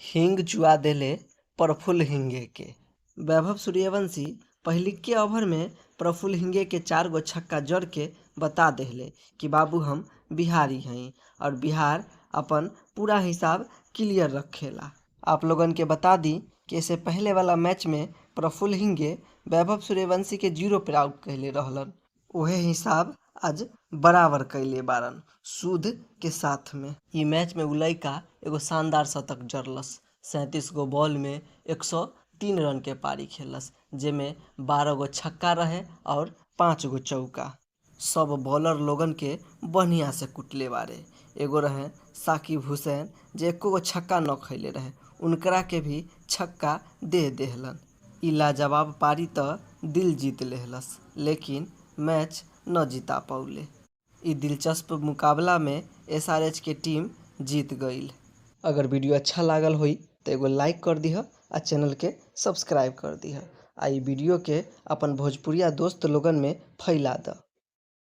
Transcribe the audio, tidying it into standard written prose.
हिंग चुआ देले प्रफुल्ल हिंगे के। वैभव सूर्यवंशी पहिलके ओवर में प्रफुल्ल हिंगे के 4 गो छक्का जड़ के बता देहले कि बाबू हम बिहारी हई और बिहार अपन पूरा हिसाब क्लियर रखेला। आप लोगन के बता दी कि इससे पहले वाला मैच में प्रफुल्ल हिंगे वैभव सूर्यवंशी के 0 पर आउट कैले रहलन, उहे हिसाब आज बराबर कैले बारन सूद के साथ में। ई मैच में उ लड़का एगो शानदार शतक जड़लस, 37 गो बॉल में 103 रन के पारी खेलस, जेमे 12 गो छक्का रहे और 5 गो चौका। सब बॉलर लोगन के बढ़िया से कुटले बारे। एगो रहे साकिब हुसैन जे एको गो छक्का न खैले रहे, उनकरा के भी छक्का दे देहलन। ई लाजवाब पारी त दिल जीत लेहलस, लेकिन मैच न जीता पौले। ई दिलचस्प मुकाबला में एसआरएच के टीम जीत गईल। अगर वीडियो अच्छा लागल होई तो एगो लाइक कर दीह आ चैनल के सब्सक्राइब कर दीह आ ई वीडियो के अपन भोजपुरिया दोस्त लोगन में फैला द।